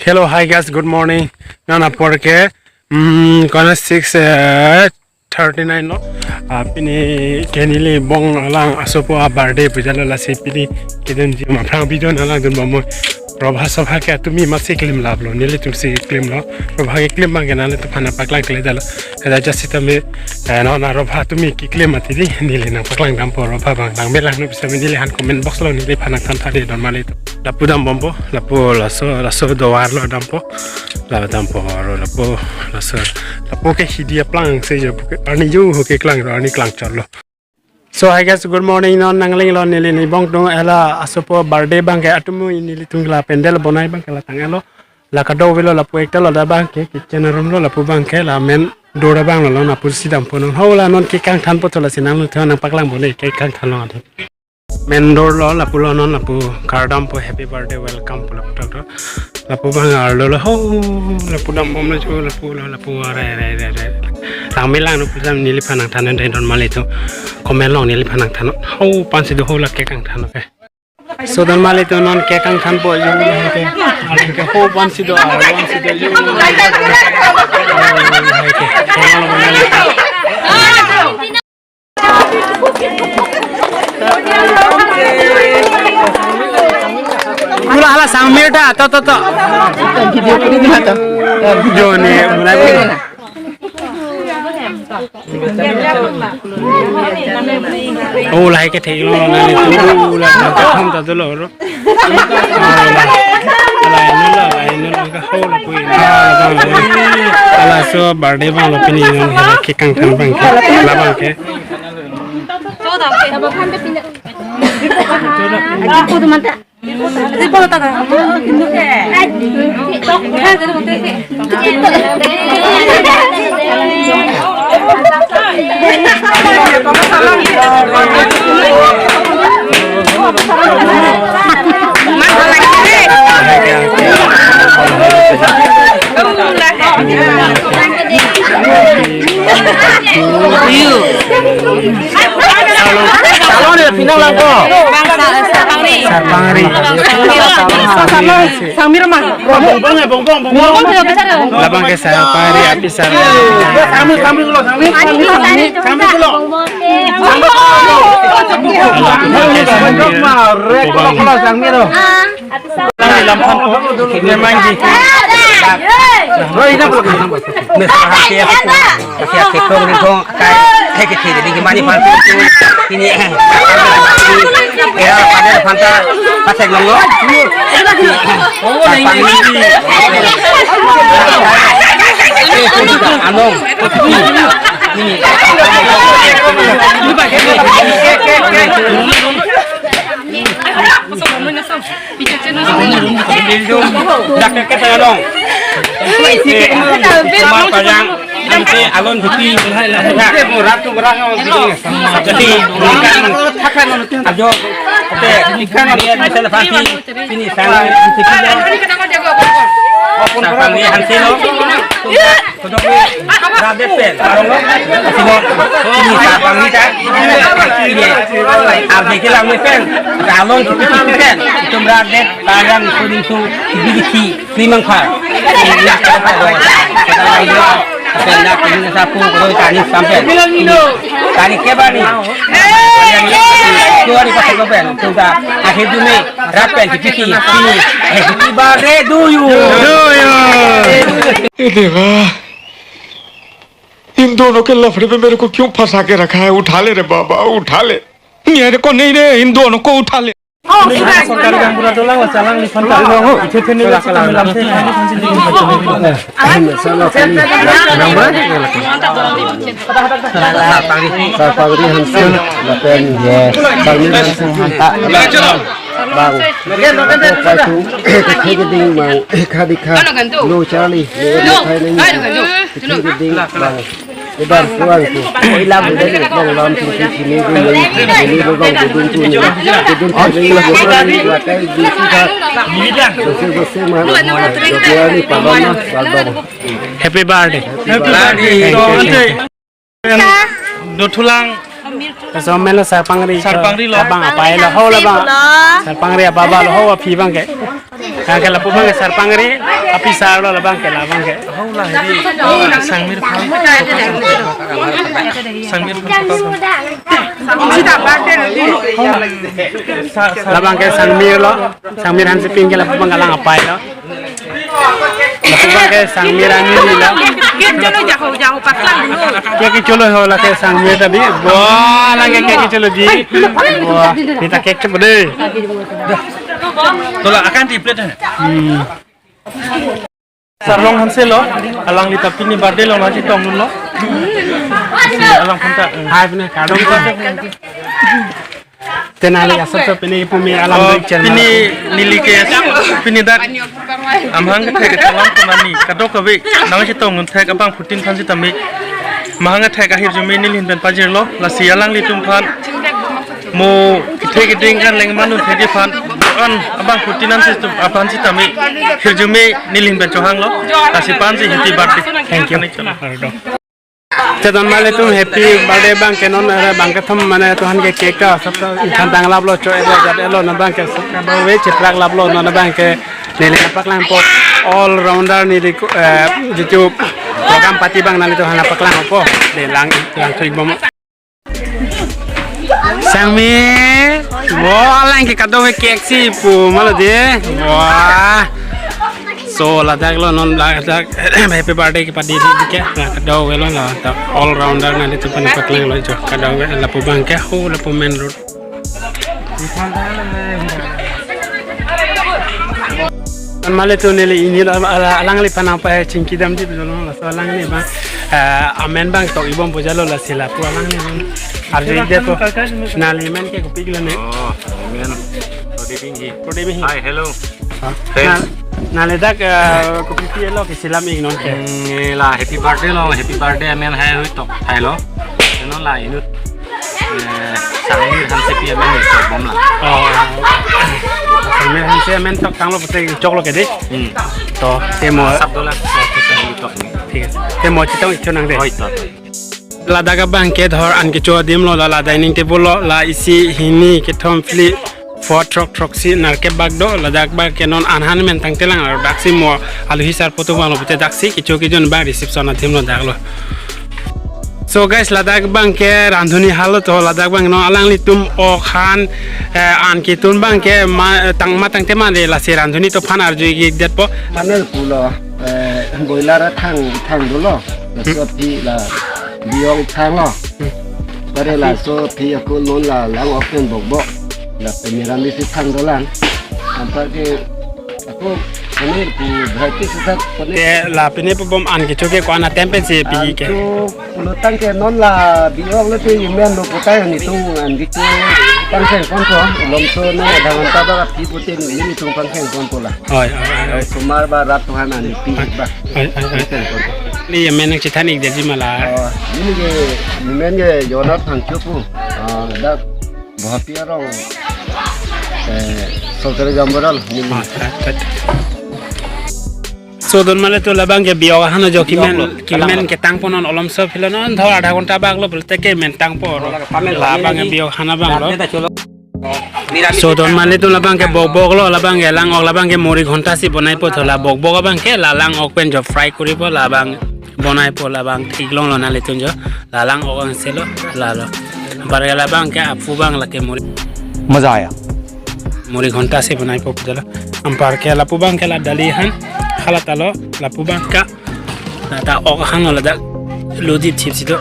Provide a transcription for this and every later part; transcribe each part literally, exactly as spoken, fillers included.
Hello, hi guys, good morning. Non apor ke, mm, kona six, eh, thirty nine lo. Ah, pini ke neli bong alang asopo a-birthday puja lo, lasi pini kedunji ma aphrang video nanglang dunbom. Robha sobha ke tumi masi klim laplo, nelitum si klimlo. Robha ke klim abang ke nanglitum aphan nangpaklang kle dalo. Ada just sitame, eh, non a-robha tumi keklim mati di, neli nangpaklang dampo robha abang. Nangmelang nu bisa neli han comment box lo neliphan nangthan thari don mali tu. Lapu dambompo, lapu laso, laso dovar lo dampo. La dampo aro lapu, laso, lapu ke hidi aplang se jo, arni jo ho keklang ro, arni klangchot lo. So hi guys, good morning. Non nanglinglo neli neli bong tung ela asopo birthday abang ke atumu nelitum la pandal bonai abang ke la tang-etlo. La kadokave lo lapu ekta lo, dak abang ke kitchen room lo, lapu abang ke la main door abang lo, lo lapu si dampo non. Ho la non cake kangthanpo tho, lasi nanglitum aphan nangpaklang bom ne cake kangthan lo ade. Main door lo lapu lo non lapu kardampo happy birthday welcome pu lapu tok tok. Lapu abang arlo lo ho, lapu dambom lo jo, lapu lo lapu arai arai arai arai. Nangmelang nu puja neliphan nangthan dei don mali tu. Comment along neliphan nangthan. Ho aphan si do ho la cake kangthan ke. So don mali tu non cake kangthanpo jo, hai ke. Aling ke ho aphan si do, ho aphan si do jo. Hai ke. Mula hala sangmir ta, to to to. Video ko din na to. Jo ne, mula ko. Oh, lahai ke thek lo na ni tu la ka tham ta dolo ro. Ala ino la, ala ino la ka ho la pui na. Ala so birthday abang lo pini non hala cake kangthan abang ke. La abang ke. Salon ya, pinang lang ko. Bang sa, sa pangri. Sa pangri. Sangmir ma. Bong bong ya, bong bong, bong bong. Bong bong ya, bicara. Labang ke sa pangri, api sa. Sangmir, sangmir lo, sangmir, sangmir, sangmir, sangmir lo. Sangmir lo. Sangmir lo, sangmir lo. Lamthan. Memang ji. Roy, ini apa? Mes, ah, siap. Siap, siap, siap, siap. Kai, kai ke thiri di mani pan. Ini, eh. Ya, pada pan ta, pasek nong lo. Oh, ini, ini. Anong. Ini. Dak ke kata dong. Kumar Pajang, ante Alon Juti. Dak ke murah tu murah. Jadi, ikan ajo, ante ikan dia bisa lepas di sini sana. Sapang ni hanse lo. Kodok ni radet pen, parong lo. Sino, ini sapang ni ta. Ini, abdi ke lam ni pen. Kalong kita kita pen. Itum radet, parang, kuning su, bibiki, limang par. Pen dak ini sapu, kodok tani sampai. Tani ke bani. Dua di pasal lo pen. Itum ta, akhir Juni, rat pen, bibiki, sini. Eh, happy birthday to you. To you. ए देवा, इन दोनों के लफड़े में मेरे को क्यों फंसा के रखा है? उठा ले रे बाबा, उठा ले। मेरे को नहीं रे, इन दोनों को उठा ले। Sorkari gaonbura dolang, la chalang liphan ta. Ithe the ne la chalang lam the. Sarpagri Hansen, lapen Sarmil Hansen, ha. Bang, pai tu, khe keding bang, kha dikha, lo charli, lo khai nang, khe keding bang, kedam tuang tu, oi lam kedam bang lam tu, tu sini tu, sini tu bang kedung tu ni, kedung tu ni, kedung tu ni, kedung tu ni, bose bose ma, kedung ni palam na, bang. Happy birthday. Happy birthday. Thank you, thank you. Dothulang. Laso amen lo Sarpangri. Sarpangri lo. Labang apai lo ho labang. Sarpangri ababa lo ho aphi abangke. Abangke lapu abangke Sarpangri api sar lo labangke labangke. Ho la hedi. Sangmir phan. Sangmir phan. Sa-, sa- Labangke Sangmir lo. Sangmir Hansepi ke lapu abang alang apai lo. Lapu abangke Sangmir ani lo. Cake cholo jaho jaho paklang dulu. Cake cholo ho lake Sangmir ta bi. Wah, lake cake cholo di. Wah, kita cake cholo dei. Tola akan di plate hai. Hmm. Sarlong Hanse lo, alangli ta pini birthday lo nangchetong lo. Alangphan ta. Hai, pini kardom. Tenali asap so pini pumi alam. Oh, channel pini neli ke, pini dak amahang kethek ke talang konani kadokave nangchetong thek abangphutin aphan sitame mahang kethek ahirjume nelihin pen pajirlo, lasi alanglitum aphan mo kethe keding kan lengman un thek aphan an abangphutin an si aphan sitame hirjume nelihin pen chohanglo, lasi aphan si happy birthday. Thank you. Kardom. Te donmalitum happy birthday abangke non era abangke thom mane tuhan ke cake ta sab ta ingkhan tanglaplo, cho-etlo, jat-etlo, non abangke sab ta we chipraklaplo, non abangke neli napaklangpo all rounder neli ko, eh, jitu program party abang nanglitum aphan napaklangpo. Dei lang lang thoi bom. Sangmi, wah, alangke kadokave cake si pu malo dei. Wah. So, ladak lo non ladak happy birthday kepadiri ke. Nah, kadokave lo la, ta all rounder nanglitum aphan paklanglo jo. Kadokave lapu abangke ho lapu main road. Donmalitum neli ini la, ala, alangliphan nangpachingki damji pu jolo, laso alangli abang, eh, amen abang tok-ik bom pu jolo, lasi lapu alangli abang arju-ik detpo. Nangli amen ke kopi lo ne? Oh, amen. Prodip Inghi. Prodip Inghi. Hi, hello. Ha? Friends. Na, nangli dak, eh, kopi pilo ke selam-ik non ke? Hmm, la happy birthday lo, happy birthday amen haihui tok thailo. Te non la inut, eh, Sangmir Hansepi amen tok bom la. Oh. Sangmir Hanse amen tok tanglo pute choklo ke dei. Hmm. To, te mo. Sab dola. Tok. Thik ase. Te mo chetong-ik chonang dei. Oi, to. Ladak abangke dhor an kecho adim lo la, la dining table lo, la isi hini kethom phli four throk throksi nerkep bak do, ladak abangke non an han amen tangtelang, daksi mo aluhi sarpo atum vanglo pute daksi kecho kejun abang reception adim lo dak lo. So guys, ladak abangke randhuni hall lo to, ladak abang non alanglitum ok han, eh, an ketun abangke ma, tang ma tangte ma dei, lasi randhuni atum aphan arju-ik detpo. Mane pulo, eh, boiler athang, thang dolo. Laso aphi la biong thang lo. Bare laso aphi ako non la lang-ok pen bokbok. La pemira misi thang dolang. Anparke ako paneer pu bhai ke sisa paneer. Te la pini pabom an kecho ke ko-an atem pensi piji ke? Ancho pulotangte non la biong lote amen lo putai nelitum an kecho pangcheng ponpo. Lomso non adha ghanta bak aphi pute nelitum pangcheng ponpo la. Oi, oi, oi, oi. Sumar ba rat tuhan an pi ba. Oi, oi, oi. Pangcheng ponpo. Neli amen nangchethan-ik detji ma la? Oh, neli ke, neli amen ke Jonas Phangcho pu. Ah, dak Guwahati arong, eh, Sorkari Gaon Bura lo, neli. Ah, right, right. So donmalitum labangke biong ahan ajo kimen, biong lo, kimen ketangpo non olomso philo non dhor adha ghanta bak lo pulote kemen tangpo ro. Labangke biong ahan abang lo. So donmalitum labangke bokbok lo, labangke lang-ok, labangke muri ghanta si bonaipo, to la bokbok abangke la lang-ok pen jo fry koripo, labang bonaipo, labang theklonglo nanglitum jo, la lang-ok angse lo, la lo. Anparke labangke aphu abang lake muri. मजा आया। Muri ghanta si bonaipo pu jala. Anparke lapu abangke la dali han, hala ta lo, lapu abangke la ta ok ahan lo, ladak lodip chip si do.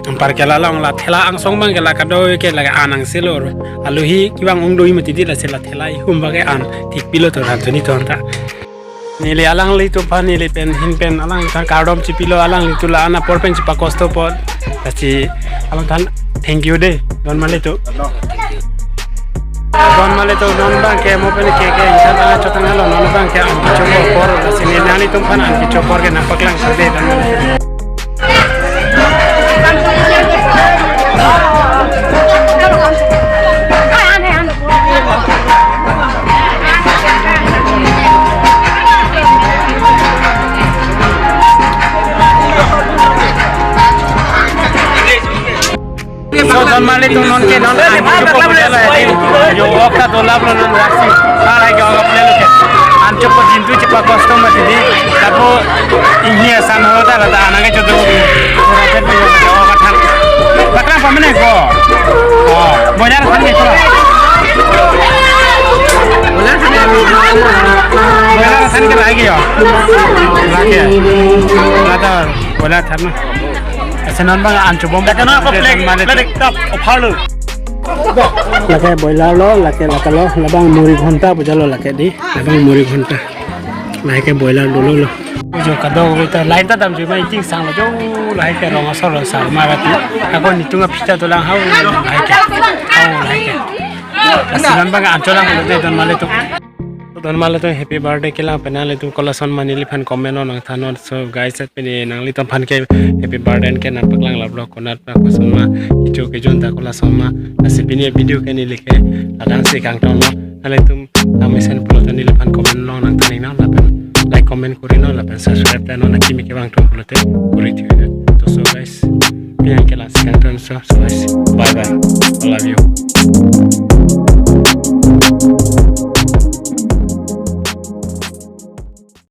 Anparke la long la thela angsong abangke la kadokave ke la an angse lo. Aluhi kevang ong do-ik mati dei, lasi la thela ihum abangke an thik pilo to randhuni atum ta. Neli alanglitum aphan neli pen hin pen alangthan kardom chipilo, alanglitum la an apor pen chepakosto apot. Lasi alangthan thank you dei, donmalitum. Donmalitum non abangke mo pen ke ke ingkhan tangchotang lo, non abangke an kecho apor, lasi neli nanglitum aphan an kecho apor ke nangpaklang dei donmalitum. So, donmali Non ke non an ke jo ko bojalo ya di. Jo ok ta dolap lo non raksi. Arai ke ok le lo ke. An jo ko jintu chepa custom mati di. Lapu inghi asan ho ta lata anang ke jo do. Ratet pe jo ok than. Pakra pamene ko. Oh, boiler than ke ko. Boiler than ke lagi ya. Lagi ya. Lata boiler than na. Ase non bang an chobom. Kata na ko plek, plek tap ophar lo. Lake boiler lo, lake lake lo, labang muri ghonta bojalo lake di, labang muri ghonta. Lake boiler dolo lo. Jo kadokave ta line ta dam jima iting sang lo jo, lake rong asor lo sang marati. Ako nitung aphi ta dolang hau lake. Hau lake. Ase non bang an cholang lo de don male to. Don male to happy birthday kelang pen nanglitum kolason ma neliphan comment lo nangthan non. So guys, at pini nanglitum aphan ke happy birthday ke nangpaklang laplo konat na koson ma kecho kejun ta kolason ma. Lasi pini video ke neli ke ladak si kangton lo. Nanglitum nangmesen pulote neliphan comment lo nangthan non lapen like comment kori non lapen subscribe ta non akimi kevang tum pulote kori thiu. To so guys, pini ke lasi kangton so, so guys, bye bye. I love you.